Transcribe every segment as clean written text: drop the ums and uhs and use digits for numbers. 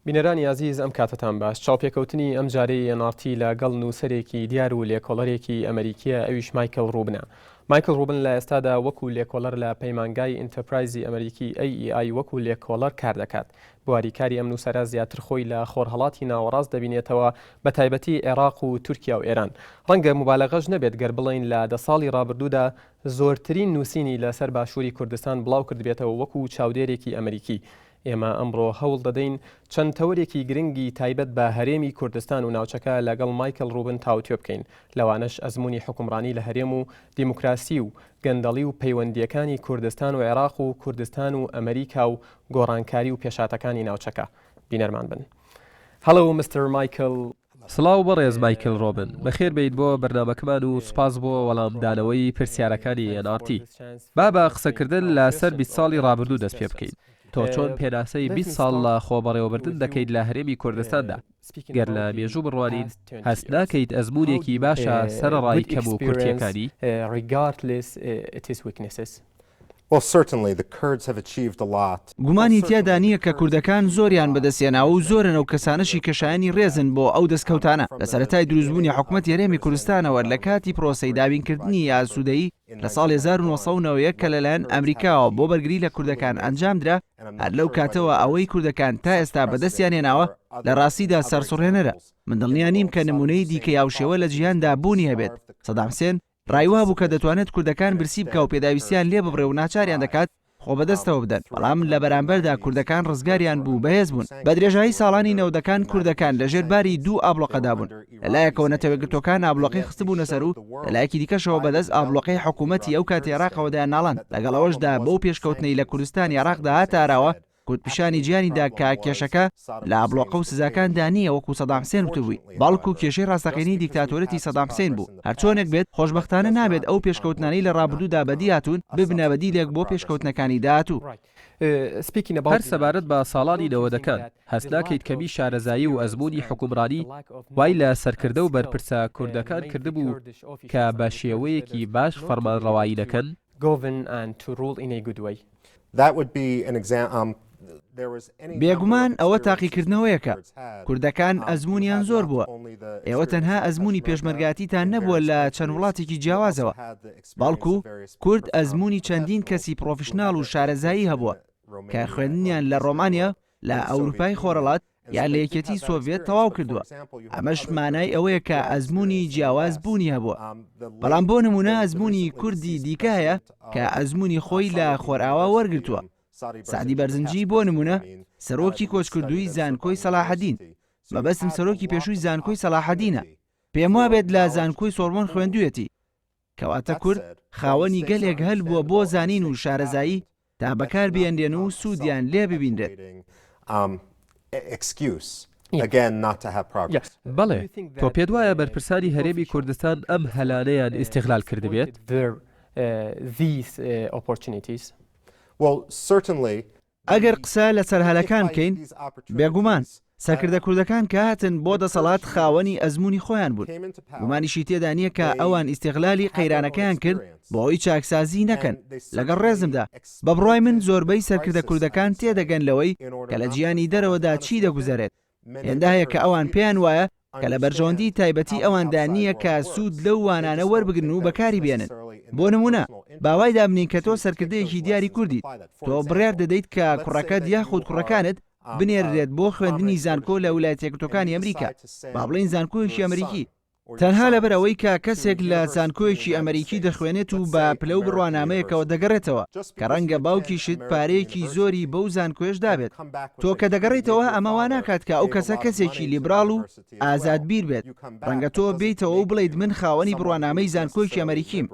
بینەرانی ئازیز ئەم کاتەتان باش، چاوپێکەوتنی ئەم جارەی ئێن ئاڕ تی لە گەڵ نووسەرێکی دیار و لێکۆڵەرێکی ئەمەریکییە ئەویش مایکل ڕوبنە. مایکل ڕوبن لە ئێستادا وەکو لێکۆڵەر لە پەیمانگای ئینتەرپرایزی ئەمەریکی AEI وەکو لێکۆڵەر کار دەکات. بواری کاری ئەم نووسەرە زیاتر خۆی لە خۆرهەڵاتی ناوەڕاست دەبینێتەوە بە تایبەتی عێراق و تورکیا و ئێران. ڕەنگە موبالەغەش نەبێت گەر بڵێین لە دە ساڵی ڕابردوودا زۆرترین نووسینی لە سەر باشووری کوردستان بڵاو کردبێتەوە وەکو چاودێرێکی ئەمەریکی. ئێمە ئەمڕۆ هەوڵ دەدەین چەند تەوەرێکی گرنگی تایبەت بە هەرێمی کوردستان و ناوچەکە لەگەڵ مایکل ڕوبن تاوتوێ بکەین، لەوانەش ئەزموونی حوکمڕانی لە هەرێم و دیموکراسی و گەندەڵی و پەیوەندییەکانی کوردستان و عێراق و کوردستان و ئەمریکا و گۆڕانکاری و پێشهاتەکانی ناوچەکە. بینەرمان بن. Hello Mister Michael. سڵاو بەڕێز مایکل ڕۆبن، بەخێر بێیت بۆ بەرنامەکەمان و سوپاس بۆ وەڵامدانەوەی پرسیارەکانی ئێن ئاڕ تی. با بە قسەکردن لە سەر 20 ساڵی ڕابردوو دەست پێ بکەین. تۆ چۆن پێناسەی 20 ساڵ لە خۆبەڕێوەبردن دەکەیت لە هەرێمی کوردستاندا؟ گەر لە مێژوو بڕوانین، هەست ناکەیت ئەزموونێکی باشە سەرەڕای کەموکورتییەکانی؟ گومانی تیادا نییە کە کوردەکان زۆریان بەدەستهێناوە و زۆرن ئەو کەسانەشی کە شایەنی ڕێزن بۆ ئەو دەستکەوتانە. لە سەرەتای دروستبوونی حکومەتی هەرێمی کوردستانەوە لە کاتی پرۆسەی دابینکردنی ئاسوودەیی لە ساڵی 1991 کە لەلایەن ئەمریکاوە بۆ بەرگری لە کوردەکان ئەنجامدرا، هەر لەو کاتەوە ئەوەی کوردەکان تا ئێستا بەدەستیان هێناوە لە ڕاستیدا سەرسوڕهێنەرە. من دڵنیا نیم کە نموونەی دیکەی هاوشێوە لە جیهاندا بوونی هەبێت. سەدام حسێن ڕای وابوو کە دەتوانێت کوردەکان برسی بکا و پێداویستیان لێ ببڕێ و ناچاریان دەکات خۆ بەدەستەوە بدەن، بەڵام لە بەرامبەردا کوردەکان ڕزگاریان بوو و بەهێز بوون. بە درێژایی ساڵانی نەوەدەکان کوردەکان لە ژێر باری دوو ئابڵۆقەدا بوون، لە لایەکەوە نەتەوەیەکگرتووەکان ئابڵۆقەی خستبوونە سەر و لە لایەکی دیکەشەوە بەدەست ئابڵۆقەی حکوومەتی ئەو کاتی عێراقەوە دەیانناڵاند. لەگەڵ ئەوەشدا بەو پێشکەوتنەی لە کوردستانی عێراقدا هاتە ئاراوە، کورد پیشانی جیهانی دا کە کێشەکە لە ئابڵۆقە و سزاکاندا نییە وەکو سەدام حسێن وتبووی، بەڵکو کێشەی ڕاستەقینەی دیکتاتۆرەتی سەدام حسین بوو. هەرچۆنێک بێت، خۆشبەختانە نابێت ئەو پێشکەوتنانەی لە ڕابردوودا بەدی هاتوون ببنە بەدیلێک بۆ پێشکەوتنەکانی داهاتوو. هەر سەبارەت بە ساڵانی نەوەدەکان، هەست ناکەیت کەمی شارەزایی و ئەزموونی حوکمڕانی وای لە سەرکردە و بەرپرسە کوردەکان کردبوو کە بە شێوەیەکی باش فەرمانڕەوایی نەکەن؟ بێگومان ئەوە تاقیکردنەوەیەکە، کوردەکان ئەزموونیان زۆر بووە، ئێوە تەنها ئەزموونی پێشمەرگاتیتان نەبووە لە چەند وڵاتێکی جیاوازەوە، بەڵکو کورد ئەزموونی چەندین کەسی پڕۆفیشناڵ و شارەزایی هەبووە کە خوێندنیان لە ڕۆمانیا لە ئەوروپای خۆرهەڵات یان لە یەکێتی سۆڤێت تەواو کردووە، ئەمەش مانای ئەوەیە کە ئەزموونی جیاواز بوونی هەبووە. بەڵام بۆ نموونە ئەزموونی کوردی دیکە هەیە کە ئەزموونی خۆی لە خۆرئاوا وەرگرتووە. سەعدی بەرزنجی بۆ نموونە سەرۆکی کۆچکردووی زانکۆی سەلاحەدین، مەبەستم سەرۆکی پێشووی زانکۆی سەلاحەدینە، پێموابێت لە زانکۆی سۆربۆن خوێندوویەتی. کەواتە کورد خاوەنی گەلێک هەل بووە بۆ زانین و شارەزایی تا بەکار بێنرێن و سوودیان لێ ببینرێت. بەڵێ، تۆ پێت وایە بەرپرسانی هەرێمی کوردستان ئەم هەلانەیان ئیستیغلال کردبێت؟ ئەگەر قسە لەسەر هەلەکان بکەین، بێگومان، سەرکردە کوردەکان کە هاتن بۆ دەسەڵات خاوەنی ئەزموونی خۆیان بوون، گومانیشی تێدا نییە کە ئەوان ئیستیغلالی قەیرانەکەیان کرد بۆ ئەوەی چاکسازی نەکەن، لەگەڵ ڕێزمدا، بە بڕوای من زۆربەی سەرکردە کوردەکان تێدەگەن لەوەی کە لە جیهانی دەرەوەدا چی دەگوزەرێت، هێندە هەیە کە ئەوان پێیان وایە کە لە بەرژەوەندی تایبەتی ئەواندا نییە کە سوود لەو وانانە وەربگرن و بەکاری بێنن. بۆ نموونە، با وای دابنێین کە تۆ سەرکردەیەکی دیاری کوردیت، تۆ بڕیار دەدەیت کە کوڕەکەت یاخود کوڕەکانت بنێررێت بۆ خوێندنی زانکۆ لە ویلایەتە یەکگرتووەکانی ئەمریکا، با بڵێین زانکۆیەکی ئەمریکی، تەنها لەبەر ئەوەی کە کەسێک لە زانکۆیەکی ئەمەریکی دەخوێنێت و بە پلە و بڕوانامەیەکەوە دەگەڕێتەوە، کە ڕەنگە باوکیشت پارەیەکی زۆری بەو زانکۆیەش دابێت. تۆ کە دەگەڕێیتەوە ئەمە وا ناکات کە ئەو کەسە کەسێکی لیبراڵ و ئازادبیر بێت. ڕەنگە تۆ بێیتەوە و بڵێیت من خاوەنی بڕوانامەی زانکۆیەکی ئەمەریکیم.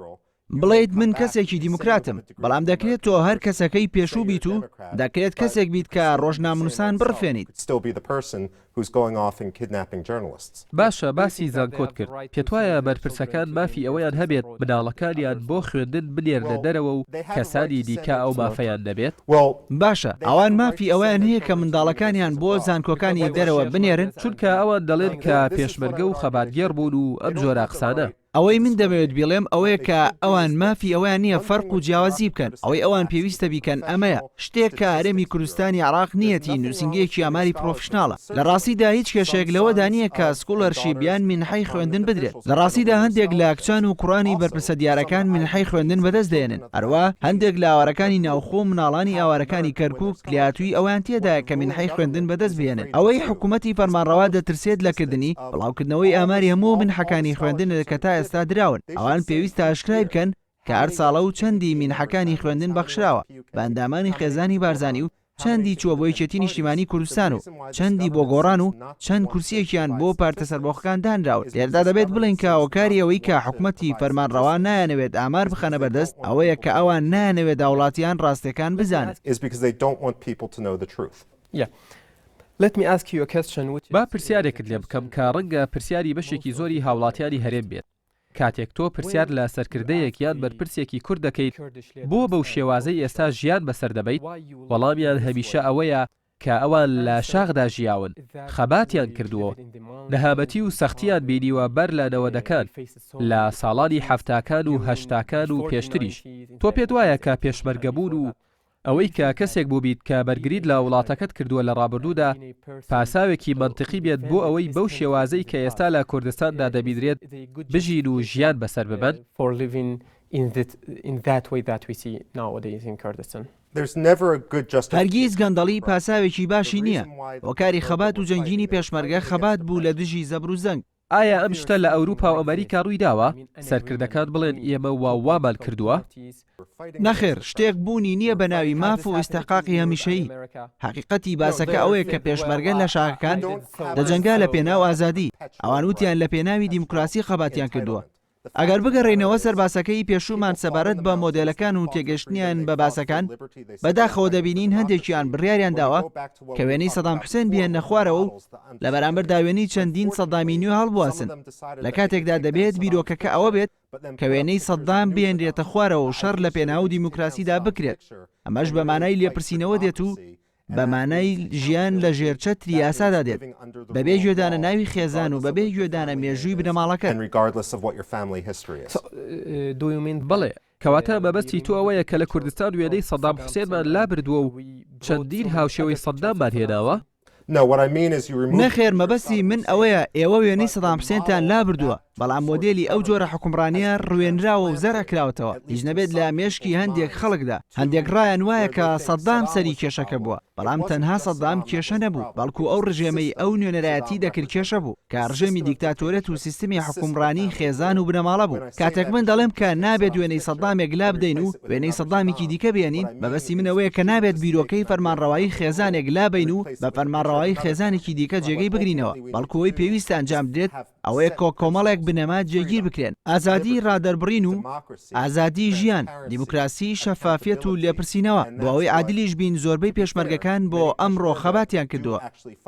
بڵێیت من کەسێکی دیموکراتم، بەڵام دەکرێت تۆ هەر کەسەکەی پێشوو بیت و دەکرێت کەسێک بیت کە ڕۆژنامەنووسان بڕفێنیت. باشە باسی زانکۆت کرد، پێتوایە بەرپرسەکان مافی ئەوەیان هەبێت منداڵەکانیان بۆ خوێندن بنێرنە دەرەوە و کەسانی دیکە ئەو مافەیان نەبێت؟ باشە ئەوان مافی ئەوەیان هەیە کە منداڵەکانیان بۆ زانکۆکانی دەرەوە بنێرن؟ چونکە ئەوان دەڵێن کە پێشمەرگە و خەباتگێڕ بوون و ئەم جۆرە قسانە. ئەوەی من دەمەوێت بیڵێم ئەوەیە کە ئەوان مافی ئەوەیان نییە فەرق و جیاوازی بکەن، ئەوەی ئەوان پێویستە بیکەن ئەمەیە، شتێک کە هەرێمی کوردستانی عێراق نییەتی نووسینگەیەکی ئاماری پرۆفشناڵە. لە ڕاستیدا هیچ کێشەیەک لەوەدا نییە کە scholarship یان مینحەی خوێندن بدرێت. لە ڕاستیدا هەندێک لە کچان و کوڕانی بەرپرسە دیارەکان مینحەی خوێندن بەدەست دەهێنن. هەروا هەندێک لە ئاوارەکانی ناوخۆ و مناڵانی ئاوارەکانی کەرکوک لێهاتوویی ئەوەیان تێدایە کە مینحەی خوێندن بەدەست بهێنن. ئەوەی حکومەتی فەرمانڕەوا دەترسێت لە کردنی، بڵاوکردنەوەی ئاماری هەموو مینحەکانی خوێندنە کە تا ئێستا دراون. ئەوان پێویستە ئاشکرای بکەن کە هەر ساڵە و چەندی مینحەکانی خوێندن بەخشراوە بە ئەندامانی خێزانی بارزانی و چەندی چووە بۆ یەکێتی نیشتیمانی کوردستان و چەندی بۆ گۆڕان و چەند کورسییەکیان بۆ پارتە سەربەخۆکان دانراون. لێرەدا دەبێت بڵێین کە هۆکاری ئەوەی کە حکومەتی فەرمانڕەوا نایانەوێت ئامار بخەنە بەردەست ئەوەیە کە ئەوان نایانەوێت هاوڵاتیان ڕاستیەکان بزانن. با پرسیارێکت لێ بکەم کە ڕەنگە پرسیاری بەشێکی زۆری هاوڵاتیانی هەرێم بێت. کاتێک تۆ پرسیار لە سەرکردەیەک یان بەرپرسێکی کورد دەکەیت بۆ بەو شێوازەی ئێستا ژیان بەسەر دەبەیت، وەڵامیان هەمیشە ئەوەیە کە ئەوان لە شاخدا ژیاون، خەباتیان کردووە، نەهامەتی و سەختییان بینیوە بەر لە نەوەدەکان، لە ساڵانی حەفتاکان و هەشتاکان و پێشتریش. تۆ پێت وایە کە پێشمەرگەبوون و ئەوەی کە کەسێک بووبیت کە بەرگریت لە وڵاتەکەت کردووە لە ڕابردوودا پاساوێکی مەنتقی بێت بۆ ئەوەی بەو شێوازەی کە ئێستا لە کوردستاندا دەبینرێت بژین و ژیان بەسەر ببەن؟ هەرگیز گەندەڵی پاساوێکی باشی نییە، هۆکاری خەبات و جەنگینی پێشمەرگە خەبات بوو لە دژی زەبر و زەنگ. ئایا ئەم شتە لە ئەوروپا و ئەمەریکا ڕوویداوە، سەرکردەکان بڵێن ئێمە وا و وامان کردووە؟ نەخێر، شتێک بوونی نییە بە ناوی ماف و ئیستحقاقی هەمیشەیی. حەقیقەتی باسەکە ئەوەیە کە پێشمەرگە لە شاخەکان دەجەنگا لە پێناو ئازادی، ئەوان وتیان لە پێناوی دیموکراسی خەباتیان کردووە. ئەگەر بگەڕێینەوە سەر باسەکەی پێشوومان سەبارەت بە مۆدێلەکان و تێگەشتنیان بە باسەکان، بەداخەوە دەبینین هەندێکیان بڕیاریان داوە کە وێنەی سەدام حوسێن بهێننە خوارەوە و لە بەرامبەردا وێنەی چەندین سەدامی نوێ هەڵبواسن، لە کاتێکدا دەبێت بیرۆکەکە ئەوە بێت کە وێنەی سەدام بهێنرێتە خوارەوە و شەڕ لە پێناو دیموکراسیدا بکرێت، ئەمەش بە مانای لێپرسینەوە دێت و بە مانای ژیان لە ژێر چەتری یاسادا دێت، بەبێ گوێدانە ناوی خێزان و بەبێ گوێدانە مێژووی بنەماڵەکەت. بەڵێ، کەواتە مەبەستی تۆ ئەوەیە کە لە کوردستان وێنەی سەدام حوسێنمان لابردووە و چەندین هاوشێوەی سەداممان هێناوە؟ نەخێر مەبەستی من ئەوەیە ئێوە وێنەی سەدام حوسێنتان لابردووە، بەڵام مۆدێلی ئەو جۆرە حوکمڕانییە ڕوێنراوە و زەرع کراوەتەوە، هیچ نەبێت لە مێشکی هەندێک خەڵکدا، هەندێک ڕایان وایە کە سەدام سەری کێشەکە بووە، بەڵام تەنها سەدام کێشە نەبوو، بەڵکو ئەو ڕژێمەی ئەو نوێنەرایەتی دەکرد کێشە بوو، کە ڕژێمی دیکتاتۆرێت و سیستمی حوکمڕانی خێزان و بنەماڵە بوو. کاتێک من دەڵێم کە نابێت وێنەی سەدامێک لابدەین و وێنەی سەدامێکی دیکە بهێنین، مەبەستی من ئەوەیە کە نابێت بیرۆکەی فەرمانڕەوایی خێزانێک لابەین و بە فەرمانڕەوایی خێزانێکی دیکە جێگەی بگرینەوە، بەڵکو ئەوەی پێویستە ئەنجام بدرێت ئەوەیە کە کۆمەڵێک بنەما جێگیر بکرێن، ئازادیی ڕادەربڕین و ئازادیی ژیان، دیموکراسی، شەفافیەت و لێپرسینەوە، بۆ ئەوەی عادلیش بین زۆربەی پێشمەرگەکان بۆ ئەمڕۆ خەباتیان کردووە،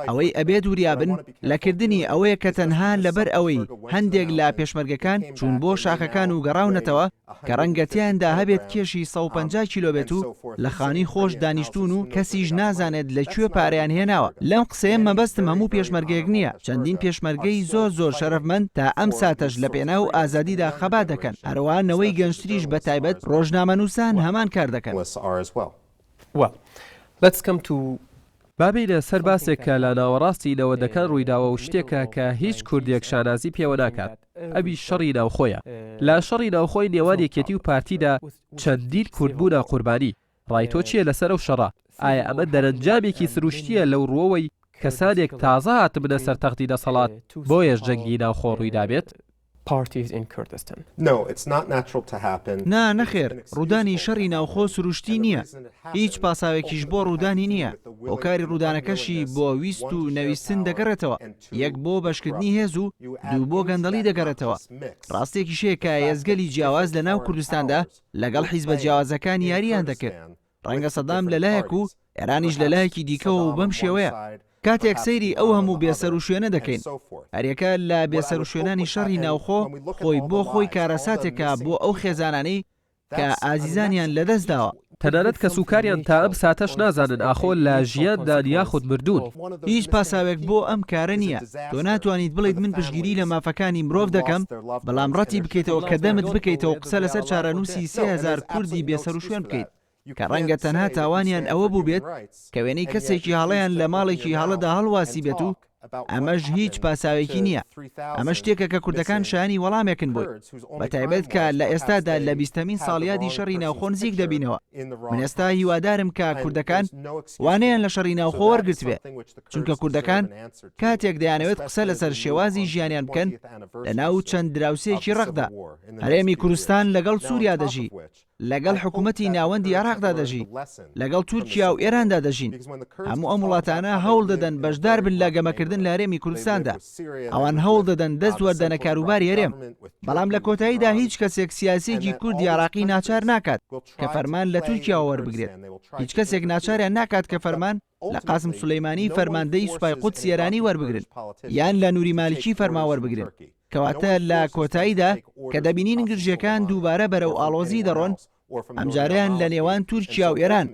ئەوەی ئەبێت وریابن لە کردنی ئەوەیە کە تەنها لەبەر ئەوەی هەندێک لە پێشمەرگەکان چوون بۆ شاخەکان و گەڕاونەتەوە کە ڕەنگە تیایاندا هەبێت کێشی 150 کیلۆ بێت و لە خانووی خۆش دانیشتوون و کەسیش نازانێت لە کوێ پارەیان هێناوە. لەم قسەیەم مەبەستم هەموو پێشمەرگەیەک نییە، چەندین پێشمەرگەی زۆر زۆر شەرەفمەند تا ئەم ساتەش لە پێناو ئازادیدا خەبات دەکەن، هەروەها نەوەی گەنجتریش بە تایبەت ڕۆژنامەنووسان هەمان کار دەکەن. با بێینە سەر باسێک کە لە ناوەڕاستی نەوەدەکان ڕوویداوە و شتێکە کە هیچ کوردێک شانازی پێوە ناکات، ئەویش شەڕی ناوخۆیە. لە شەڕی ناوخۆی نێوان یەکێتی و پارتیدا چەندین کورد بوونە قوربانی. ڕای تۆ چییە لەسەر ئەو شەڕە؟ ئایا ئەمە دەرەنجامێکی سروشتییە لەو ڕووەوەی کەسانێک تازە هاتبنە سەر تەختی دەسەڵات بۆیەش جەنگی ناوخۆ ڕوویدابێت؟ parties in Kurdistan. نا نەخێر، ڕوودانی شەڕی ناوخۆ سروشتی نییە، هیچ پاساوێکیش بۆ ڕوودانی نییە، هۆکاری ڕوودانەکەشی بۆ ویست و نەویستن دەگەڕێتەوە، یەک بۆ بەشکردنی هێز و دوو بۆ گەندەڵی دەگەڕێتەوە. ڕاستییەکیش هەیە کە هێزگەلی جیاواز لە ناو کوردستاندا لەگەڵ حیزبە جیاوازەکان یارییان دەکرد، ڕەنگە سەدام لە لایەک و ئێرانیش لە لایەکی دیکەوە و بەم شێوەیە. کاتێک سەیری ئەو هەموو بێسەروشوێنە دەکەین، هەریەکە لە بێسەروشوێنانی شەڕی ناوخۆ خۆی بۆ خۆی کارەساتێکە بۆ ئەو خێزانانەی کە ئازیزانیان لەدەستداوە. تەنانەت کەسوکاریان تا ئەم ساتەش نازانن ئاخۆ لە ژیاندان یاخود مردوون. هیچ پاساوێک بۆ ئەم کارە نییە. تۆ ناتوانیت بڵێیت من پشتگیری لە مافەکانی مرۆڤ دەکەم، بەڵام ڕەتی بکەیتەوە کە دەمت بکەیتەوە و قسە لەسەر چارەنووسی 3000 کوردی بێسەروشوێن بکەیت کە ڕەنگە تەنها تاوانیان ئەوە بووبێت کە وێنەی کەسێکی هەڵەیان لە ماڵێکی هەڵەدا هەڵواسیبێت و ئەمەش هیچ پاساوێکی نییە. ئەمە شتێکە کە کوردەکان شایانی وەڵامێکن بۆی، بەتایبەت کە لە ئێستادا لە بیستەمین ساڵیادی شەڕی ناوخۆ نزیک دەبینەوە. من ئێستا هیوادارم کە کوردەکان وانەیان لە شەڕی ناوخۆ وەرگرتبێ، چونکە کوردەکان کاتێک دەیانەوێت قسە لەسەر شێوازی ژیانیان بکەن لەناو چەند دراوسێیەکی ڕەقدا، هەرێمی کوردستان لەگەڵ سووریا دەژی، لەگەڵ حکومەتی ناوەندی عێراقدا دەژی، لەگەڵ تورکیا و ئێراندا دەژین، هەموو ئەم وڵاتانە هەوڵ دەدەن بەشدار بن لە گەمەکردن لە هەرێمی کوردستاندا، ئەوان هەوڵ دەدەن دەست وەردەنە کاروباری هەرێم، بەڵام لە کۆتاییدا هیچ کەسێک سیاسییەکی کوردی عێراقی ناچار ناکات کە فەرمان لە تورکیاوە وەربگرێت، هیچ کەسێک ناچاریان ناکات کە فەرمان لە قاسم سولەیمانی فەرماندەی سوپای قودسی ئێرانی وەربگرن یان لە نوری مالکی فەرمان وەربگرن. کەواتە لە کۆتاییدا کە دەبینین گرژییەکان دووبارە بەرەو ئاڵۆزی دەڕۆن، ئەمجارەیان لە نێوان تورکیا و ئێران،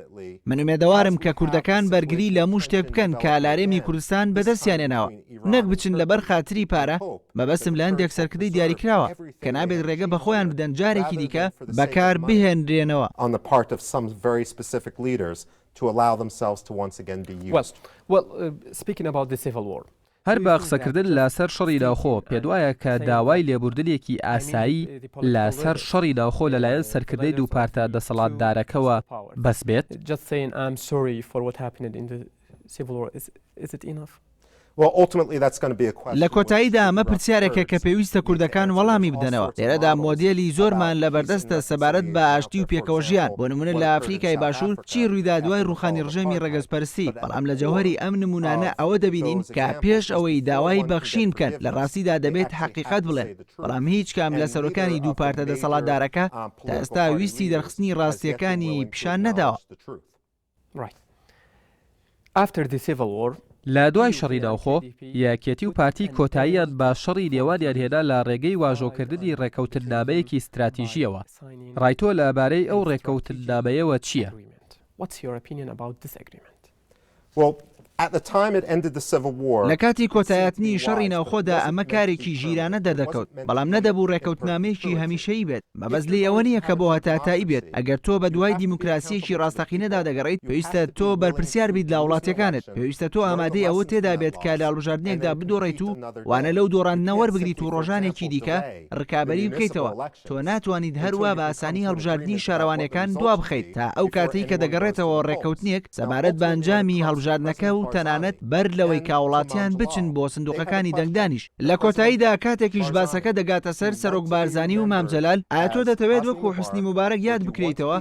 من ئومێدەوارم کە کوردەکان بەرگری لە هەموو شتێک بکەن کە لە هەرێمی کوردستان بەدەستیان هێناوە، نەک بچن لەبەر خاتری پارە، مەبەستم لە هەندێک سەرکردەی دیاریکراوە کە نابێت ڕێگە بە خۆیان بدەن جارێکی دیکە بەکار بهێنرێنەوە. to allow themselves to once again be used. Well, well, speaking about the civil war. هەر بە قسەکردن لە سەر شەڕی ناوخۆ، پێتوایە کە داوای لێبوردنێکی ئاسایی لە سەر شەڕی ناوخۆ لە لایەن سەرکردەی دوو پارتە دەسەڵاتدارەکەوە بەس بێت؟ Just saying I'm sorry for what happened in the civil war, is, is it enough? لە کۆتاییدا ئەمە پرسیارێکە کە پێویستە کوردەکان وەڵامی بدەنەوە. لێرەدا مۆدێلی زۆرمان لەبەردەستە سەبارەت بە ئاشتی و پێکەوەژیان، بۆ نموونە لە ئەفریکای باشوور چی ڕوویدا دوای ڕووخانی ڕژێمی ڕەگەزپەرستی، بەڵام لە جەوهەری ئەم نموونانە ئەوە دەبینین کە پێش ئەوەی داوای بەخشین بکەن لە ڕاستیدا دەبێت حەقیقەت بڵێن، بەڵام هیچ کام لە سەرۆکانی دوو پارتە دەسەڵاتدارەکە تا ئێستا ویستی دەرخستنی ڕاستییەکانی پیشان نەداوە. لە دوای شەڕی ناوخۆ، یەکێتی و پارتی کۆتاییان بە شەڕی نێوانیان هێنا لە ڕێگەی واژۆکردنی ڕێکەوتننامەیەکی ستراتیژییەوە. ڕای تۆ لە بارەی ئەو ڕێکەوتننامەیەوە چییە؟ لە کاتی کۆتایهاتنی شەڕی ناوخۆدا ئەمە کارێکی ژیرانە دەردەکەوت، بەڵام نەدەبوو ڕێکەوتنامەیەکی هەمیشەیی بێت. مەبەست لێی ئەوە نییە کە بۆ هەتاهەتایی بێت، ئەگەر تۆ بەدوای دیموکراسییەکی ڕاستەقینەدا دەگەڕێیت، پێویستە تۆ بەرپرسیار بیت لە هاوڵاتییەکانت، پێویستە تۆ ئامادەی ئەوەت تێدا بێت کە لە هەڵبژاردنێکدا بدۆڕێیت و وانە لەو دۆڕاندنە وەربگریت و ڕۆژانێکی دیکە ڕکابەری بکەیتەوە، تۆ ناتوانیت هەروا بە ئاسانی هەڵبژاردنی شارەوانییەکان دوابخەیت تا ئەو کاتەی کە دەگەڕێتەوە ڕێککەوتنێک سەبارەت بە ئەنجامی هەڵبژاردنەکە و تەنانەت بەر لەوەی کە هاوڵاتیان بچن بۆ سندوقەکانی دەنگدانیش. لە کۆتاییدا کاتێکیش باسەکە دەگاتە سەر سەرۆک بارزانی و مام جەلال، ئایا تۆ دەتەوێت وەکو حوسنی موبارەک یاد بکرێیتەوە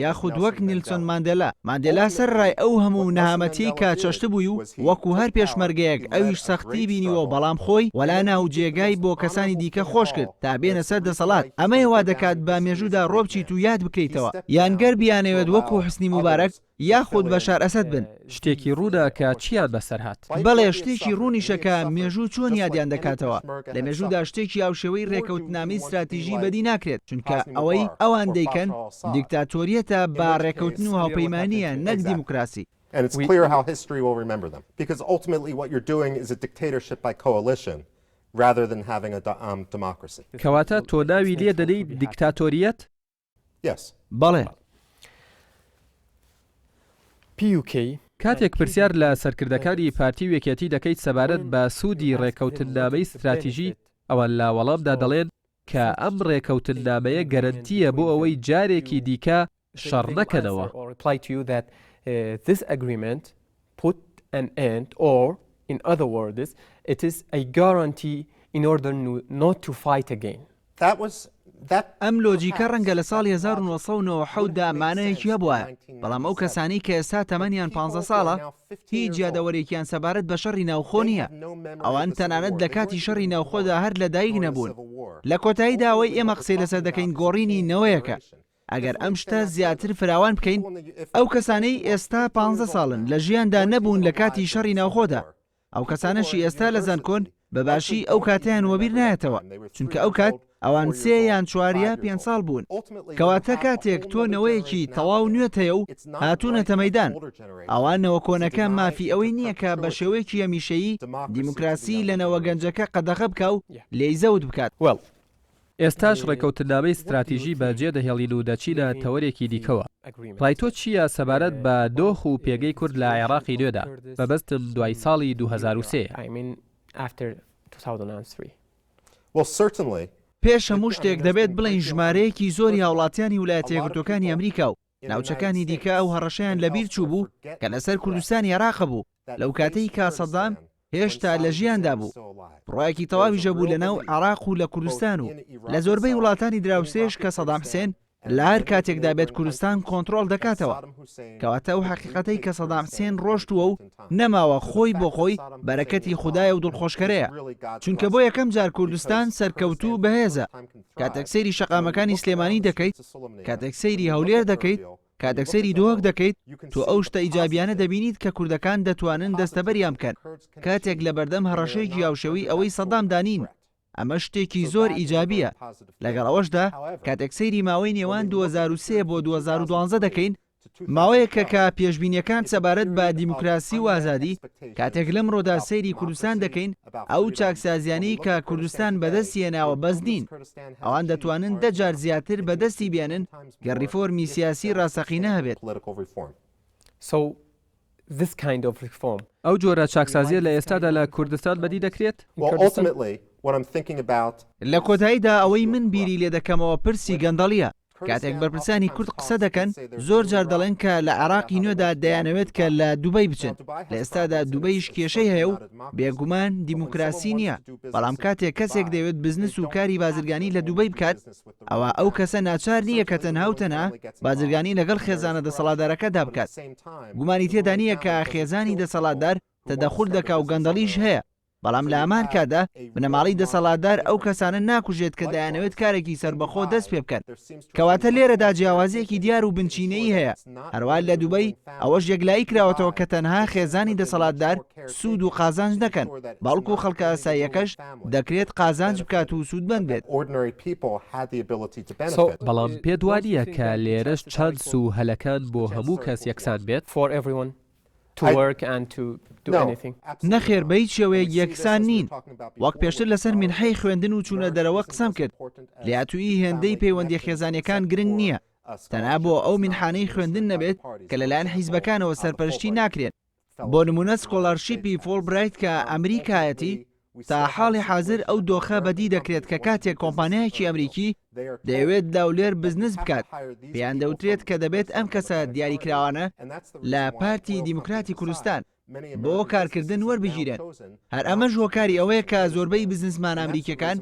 یاخود وەک نیلسۆن ماندێلا؟ ماندێلا سەرەڕای ئەو هەموو نەهامەتیەی کە چەشتبووی و وەکو هەر پێشمەرگەیەک ئەویش سەختی بینیوە بەڵام خۆی وەلا نا و جێگای بۆ کەسانی دیکە خۆش کرد تا بێنە سەر دەسەڵات، ئەمەیە وا دەکات بە مێژوودا ڕۆبچیت و یاد بکرێیتەوە، یان گەر بیانەوێت وەکو حوسنی موبارەک یاخود بەشار ئەسەد بن. شتێکی ڕوونە کە چییان بەسەر هات. بەڵێ شتێکی ڕوونیشە کە مێژوو چۆن یادیان دەکاتەوە. لە مێژوودا شتێکی هاوشێوەی ڕێکەوتنامەی ستراتیژی بەدی ناکرێت، چونکە ئەوەی ئەوان دەیکەن دیکتاتۆریەتە بە ڕێکەوتن و هاوپەیمانییە نەک دیموکراسی. کەواتە تۆ ناوی لێ دەنێیت دیکتاتۆریەت؟ بەڵێ. PUK. کاتێک پرسیار لە سەرکردەکانی پارتی و یەکێتی دەکەیت سەبارەت بە سوودی ڕێککەوتننامەی ستراتیژی، ئەوان لە وەڵامدا دەڵێن کە ئەم ڕێککەوتننامەیە گەرەنتییە بۆ ئەوەی جارێکی دیکە شەڕ نەکەنەوە. ئەم لۆجیکە ڕەنگە لە ساڵی 1997 دا مانایەکی هەبوایە، بەڵام ئەو کەسانەی کە ئێستا تەمەنیان پانزە ساڵە هیچ یادەوەرێکیان سەبارەت بە شەڕی ناوخۆ نییە. ئەوان تەنانەت لە کاتی شەڕی ناوخۆدا هەر لەدایک نەبوون. لە کۆتاییدا ئەوەی ئێمە قسەی لەسەر دەکەین گۆڕینی نەوەیەکە. ئەگەر ئەم شتە زیاتر فراوان بکەین، ئەو کەسانەی ئێستا پانزە ساڵن لە ژیاندا نەبوون لە کاتی شەڕی ناوخۆدا، ئەو کەسانەشی ئێستا لە زانکۆن. بە باشی ئەو کاتەیان وەبیر نایەتەوە، چونکە ئەو کات ئەوان سێ یان چوار یا پێنج ساڵ بوون. کەواتە کاتێک تۆ نەوەیەکی تەواو نوێت هەیە و هاتوونەتە مەیدان، ئەوا نەوە کۆنەکە مافی ئەوەی نییە کە بە شێوەیەکی هەمیشەیی دیموکراسی لە نەوە گەنجەکە قەدەغە بکا و لێی زەوت بکات. ئێستاش ڕێکەوتننامەی ستراتیژی بە جێ دەهێڵین و دەچینە تەوەرێکی دیکەوە. ڕای تۆ چییە سەبارەت بە دۆخ و پێگەی کورد لە عێراقی نوێدا، مەبەستم دوای ساڵی 2003 یە؟ پێش هەموو شتێک دەبێت بڵێین ژمارەیەکی زۆری هاوڵاتیانی ولایەتە یەکگرتووەکانی ئەمریکا و ناوچەکانی دیکە ئەو هەڕەشەیان لەبیر چووبوو کە لەسەر کوردستانی عێراق هەبوو لەو کاتەی کە سەدام هێشتا لە ژیاندا بوو. بڕوایەکی تەواویش هەبوو لەناو عێراق و لە کوردستان و لە زۆربەی وڵاتانی دراوسێش کە سەدام حسێن لە هەر کاتێکدا بێت کوردستان کۆنتڕۆڵ دەکاتەوە. کەواتە ئەو حەقیقەتەی کە سەدام حسێن ڕۆشتووە و نەماوە خۆی بۆ خۆی بەرەکەتی خودایە و دڵخۆشکەرەیە. چونکە بۆ یەکەم جار کوردستان سەرکەوتوو و بەهێزە. کاتێک سەیری شەقامەکانی سلێمانی دەکەیت، کاتێک سەیری هەولێر دەکەیت، کاتێک سەیری دهۆک دەکەیت، تۆ ئەو شتە ئیجابیانە دەبینیت کە کوردەکان دەتوانن دەستەبەریان بکەن کاتێک لەبەردەم هەڕەشەیەکی هاوشێوەی ئەوەی سەدامدا نین. ئەمە شتێکی زۆر ئیجابییە. لەگەڵ ئەوەشدا، کاتێک سەیری ماوەی نێوان 2003 بۆ 2012 دەکەین، ماوەیەکە کە پێشبینییەکان سەبارەت بە دیموکراسی و ئازادی، کاتێک لەمڕۆدا سەیری کوردستان دەکەین، ئەو چاکسازیانەی کە کوردستان بەدەستی هێناوە بەس نین. ئەوان دەتوانن دە جار زیاتر بەدەستی بێنن گەر ڕیفۆرمی سیاسی ڕاستەقینە هەبێت. ئەو جۆرە چاکسازییە لە ئێستادا لە کوردستان بەدی دەکرێت؟ لە کۆتاییدا ئەوەی من بیری لێ دەکەمەوە پرسی گەندەڵییە. کاتێک بەرپرسانی کورد قسە دەکەن زۆر جار دەڵێن کە لە عێراقی نوێدا دەیانەوێت کە لە دوبەی بچن. لە ئێستادا دوبەیش کێشەی هەیە و بێگومان دیموکراسی نییە، بەڵام کاتێک کەسێک دەیەوێت بزنس و کاری بازرگانی لە دوبەی بکات، ئەوا ئەو کەسە ناچار نییە کە تەنها و تەنها بازرگانی لەگەڵ خێزانە دەسەڵاتدارەکەدا بکات. گومانی تێدا نییە کە خێزانی دەسەڵاتدار تەدەخول دەکا و گەندەڵیش هەیە، بەڵام لە هەمان کاتدا بنەماڵەی دەسەڵاتدار ئەو کەسانە ناکوژێت کە دەیانەوێت کارێکی سەربەخۆ دەست پێ بکەن. کەواتە لێرەدا جیاوازییەکی دیار و بنچینەیی هەیە. هەروا لە دوبەی ئەوەش یەکلایی کراوەتەوە کە تەنها خێزانی دەسەڵاتدار سوود و قازانج نەکەن، بەڵکو خەڵکە ئاساییەکەش دەکرێت قازانج بکات و سوودمەند بێت. بەڵام پێت وا نییە کە لێرەش چانس و هەلەکان بۆ هەموو کەس یەکسان بێت؟ نەخێر بە هیچ شێوەیەک یەکسان نین. وەک پێشتر لەسەر مینحەی خوێندن و چوونە دەرەوە قسەم کرد، لێهاتوویی هێندەی پەیوەندییە خێزانییەکان گرنگ نییە، تەنها بۆ ئەو مینحانەی خوێندن نەبێت کە لەلایەن حیزبەکانەوە سەرپەرشتی ناکرێن، بۆ نموونە scholarship ی فۆڵبرایت کە ئەمریکایەتی، تا حاڵی حازر ئەو دۆخە بەدی دەکرێت کە کاتێک کۆمپانیایەکی ئەمریکی دەیەوێت لە هەولێر بزنس بکات، پێیان دەوترێت کە دەبێت ئەم کەسە دیاریکراوانە لە پارتی دیموکراتی کوردستان بۆ کارکردن وەربگیرێن. هەر ئەمەش هۆکاری ئەوەیە کە زۆربەی بزنسمانە ئەمریکیەکان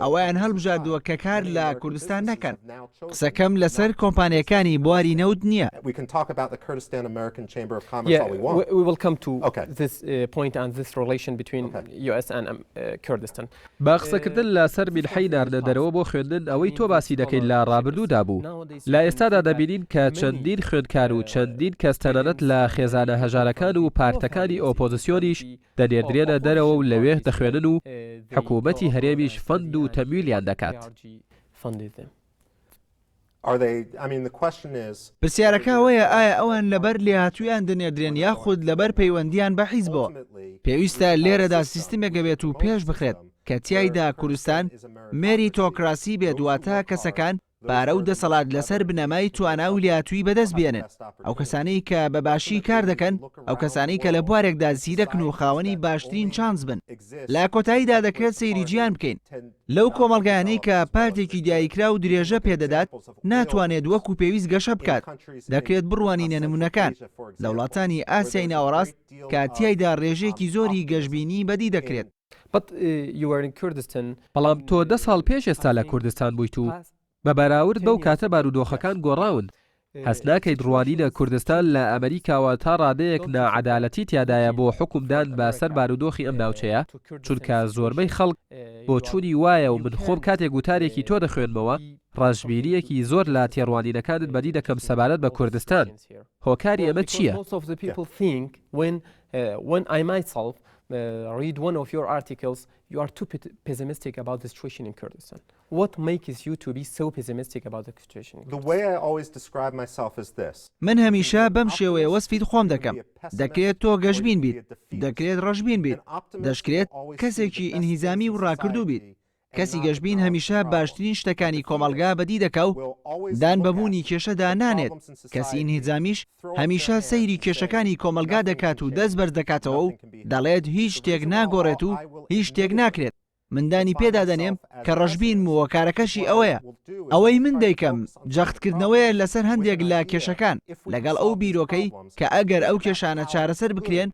ئەوەیان هەڵبژاردووە کە کار لە کوردستان نەکەن. قسەکەم لەسەر کۆمپانیاکانی بواری نەوت نییە. بە قسەکردن لە سەر مینحەی ناردنە دەرەوە بۆ خوێندن ئەوەی تۆ باسی دەکەیت لە ڕابردوودا بوو. لە ئێستادا دەبینین کە چەندین خوێندکار و چەندین کەس تەنانەت لە خێزانە هەژارەکان و پارتەکانی ئۆپۆزسیۆنیش دەنێردرێنە دەرەوە و لەوێ دەخوێنن و حکوومەتی هەرێمیش fund و تەمویلیان دەکات. پرسیارەکە ئەوەیە ئایا ئەوان لەبەر لێهاتوویان دەنێردرێن یاخود لەبەر پەیوەندییان بە حیزبەوە؟ پێویستە لێرەدا سیستمێک هەبێت و پێش بخرێت کە تیایدا کوردستان meritocracy بێت واتە کەسەکان پارە و دەسەڵات لەسەر بنەمای توانا و لێهاتوویی بەدەست بێنن، ئەو کەسانەی کە بە باشی کار دەکەن، ئەو کەسانەی کە لە بوارێکدا زیرەکن و خاوەنی باشترین چانس بن. لە کۆتاییدا دەکرێت سەیری جیهان بکەین. لەو کۆمەڵگایانەی کە پارتێکی دیاریکراو درێژە پێدەدات، ناتوانێت وەکو پێویست گەشە بکات. دەکرێت بڕوانینە نمونەکان لە وڵاتانی ئاسیای ناوەڕاست کە تیایدا ڕێژەیەکی زۆری گەشبینی بەدی دەکرێت. بەڵام تۆ دە ساڵ پێش ئێستا لە کوردستان بوویت و بە بەراورد بەو کاتە بارودۆخەکان گۆڕاون، هەست ناکەیت ڕوانینە کوردستان لە ئەمریکاوە تا ڕادەیەک ناعەدالەتی تیادایە بۆ حوکمدان بە سەر بارودۆخی ئەم ناوچەیە؟ چونکە زۆربەی خەڵک بۆچوونی وایە و من خۆم کاتێک وتارێکی تۆ دەخوێنمەوە ڕەشبینییەکی زۆر لە تێڕوانینەکانت بەدی دەکەم سەبارەت بە کوردستان، هۆکاری ئەمە چییە؟ You are too pessimistic about the situation in Kurdistan. What makes you to be so pessimistic about the situation in The way I always describe myself is this. من هەمیشە بەم شێوەیە وەسفی خۆم دەکەم، دەکرێت تۆ گەشبین بیت، دەکرێت ڕەشبین بیت، دەشکرێت کەسێکی ئینهیزامی و ڕاکردوو بیت، کەسی گەشبین هەمیشە باشترین شتەکانی کۆمەڵگا بەدی دەکا و دان بە بوونی کێشەدا نانێت، کەسی ئینهیزامیش هەمیشە سەیری کێشەکانی کۆمەڵگا دەکات و دەست بەرز دەکاتەوە و دەڵێت هیچ شتێک ناگۆڕێت و هیچ شتێک ناکرێت. من دانی پێدا دەنێم کە ڕەشبینم و هۆکارەکەشی ئەوەیە ئەوەی من دەیکەم جەختکردنەوەیە لەسەر هەندێک لە کێشەکان لەگەڵ ئەو بیرۆکەی کە ئەگەر ئەو کێشانە چارەسەر بکرێن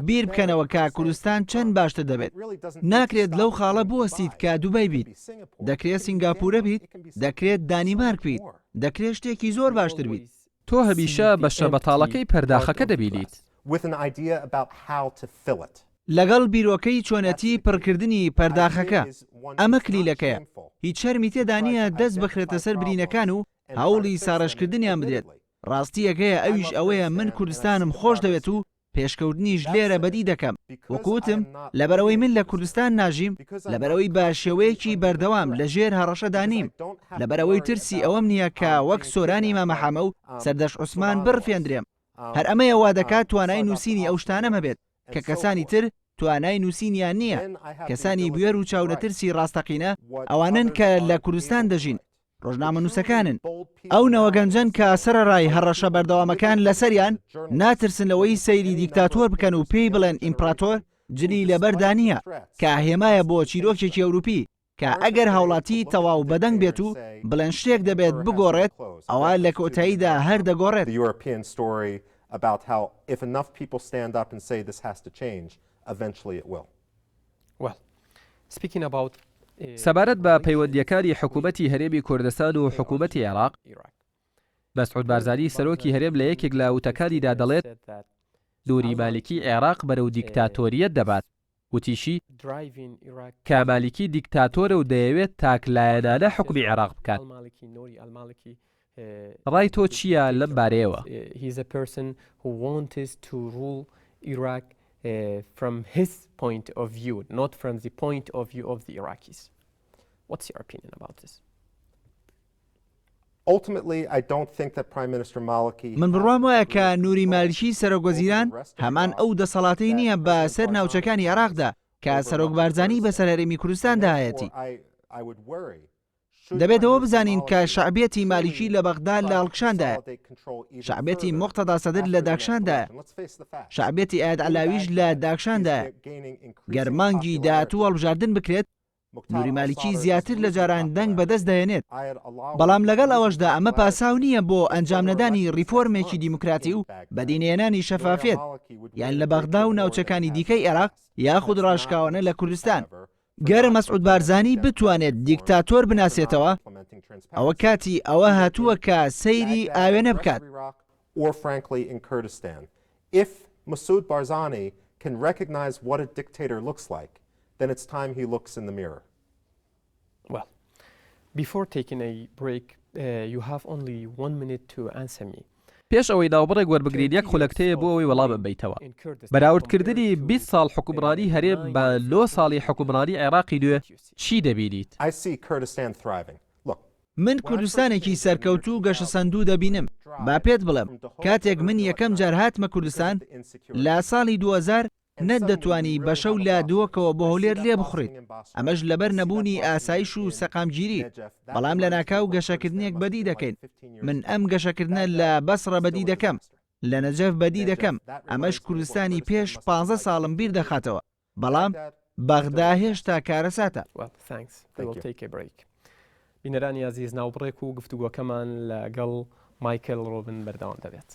بیر بکەنەوە کە کوردستان چەند باشتر دەبێت. ناکرێت لەو خاڵە بوەستیت کە دوبەی بیت، دەکرێت سینگاپورە بیت، دەکرێت دانیمارک بیت، دەکرێت شتێکی زۆر باشتر بیت. تۆ هەمیشە بەشە بەتاڵەکەی پەرداخەکە دەبینیت. لەگەڵ بیرۆکەی چۆنێتی پڕکردنی پەرداخەکە، ئەمە کلیلەکەیە. هیچ شەرمی تێدا نییە دەست بخرێتە سەر برینەکان و هەوڵی ساڕێژکردنیان بدرێت. ڕاستییەک هەیە ئەویش ئەوەیە من کوردستانم خۆش دەوێت و پێشکەوتنیش لێرە بەدی دەکەم. وەکو وتم، لەبەرئەوەی من لە کوردستان ناژیم، لەبەرئەوەی بە شێوەیەکی بەردەوام لە ژێر هەڕەشەدا نیم، لەبەرئەوەی ترسی ئەوەم نییە کە وەک سۆرانی مامە حەمە و سەردەشت عوسمان بڕفێندرێم. هەر ئەمەیە وا دەکات توانای نووسینی ئەو شتانەم هەبێت کە کەسانی تر توانای نووسینیان نییە. کەسانی بوێر و چاونەترسی ڕاستەقینە ئەوانەن کە لە کوردستان دەژین، ڕۆژنامەنووسەکانن، ئەو نەوە گەنجەن کە سەرەڕای هەڕەشە بەردەوامەکان لەسەریان، ناترسن لەوەی سەیری دیکتاتۆر بکەن و پێی بڵێن ئیمپڕاتۆر جلی لەبەردا نییە، کە هێمایە بۆ چیرۆکێکی ئەوروپی کە ئەگەر هاوڵاتی تەواو بەدەنگ بێت و بڵێن شتێک دەبێت بگۆڕێت، ئەوا لە کۆتاییدا هەر دەگۆڕێت. سەبارەت بە پەیوەندییەکانی حکوومەتی هەرێمی کوردستان و حکوومەتی عێراق، مەسعود بارزانی سەرۆکی هەرێم لە یەکێک لە وتەکانیدا دەڵێت، نوری مالیکی عێراق بەرەو دیکتاتۆرییەت دەبات، وتیشی، کە مالیکی دیکتاتۆرە و دەیەوێت تاکلایەنانە حوکمی عێراق بکات. ڕای تۆ چییە لەم بارەیەوە؟ من بڕوام وایە کە نوری مالکی سەرۆک وەزیران هەمان ئەو دەسەڵاتەی نییە بە سەر ناوچەکانی عێراقدا کە سەرۆک بارزانی بەسەر هەرێمی کوردستاندا هەیەتی. دەبێت ئەوە بزانین کە شەعبیەتی مالیکی لە بەغدا لە هەڵکشاندایە، شەعبیەتی موقتەدا سەدر لە داکشاندایە، شەعبیەتی ئەیاد عەلاویش لە داکشاندایە. گەر مانگی داهاتوو هەڵبژاردن بکرێت، نوری مالیکی زیاتر لە جاران دەنگ بەدەست دەهێنێت. بەڵام لەگەڵ ئەوەشدا ئەمە پاساو نییە بۆ ئەنجامنەدانی ڕیفۆرمێکی دیموکراتی و بەدینەهێنانی شەفافیەت یان لە بەغدا و ناوچەکانی دیکەی عێراق یاخود ڕاشکاوانە لە کوردستان. گەر مەسعود بارزانی بتوانێت دیکتاتۆر بناسێتەوە، ئەوە کاتی ئەوە هاتووە کە سەیری ئاوێنە بکات. پێش ئەوەی ناوبڕێک وەربگرین یەک خولەکت هەیە بۆ ئەوەی وەڵامم بەیتەوە. بەراوردکردنی 20 ساڵ حوکمڕانی هەرێم بە نۆ ساڵی حوکمڕانی عێراقی نوێ چی دەبینیت؟ من کوردستانێکی سەرکەوتوو و گەشەسەندوو دەبینم. با پێت بڵێم، کاتێک من یەکەم جار هاتمە کوردستان لە ساڵی 2000، نەتدەتوانی بە شەو لە دهۆکەوە بۆ هەولێر لێبخوڕیت، ئەمەش لەبەر نەبوونی ئاسایش و سەقامگیری، بەڵام لەناکاو گەشەکردنێک بەدی دەکەین، من ئەم گەشەکردنە لە بەسڕە بەدی دەکەم، لە نەجەف بەدی دەکەم، ئەمەش کوردستانی پێش 15 ساڵم بیر دەخاتەوە، بەڵام بەغدا هێشتا کارەساتە. بینەرانی ئازیز ناوبڕێک و گفتوگۆکەمان لەگەڵ مایکل ڕۆبن بەردەوام دەبێت.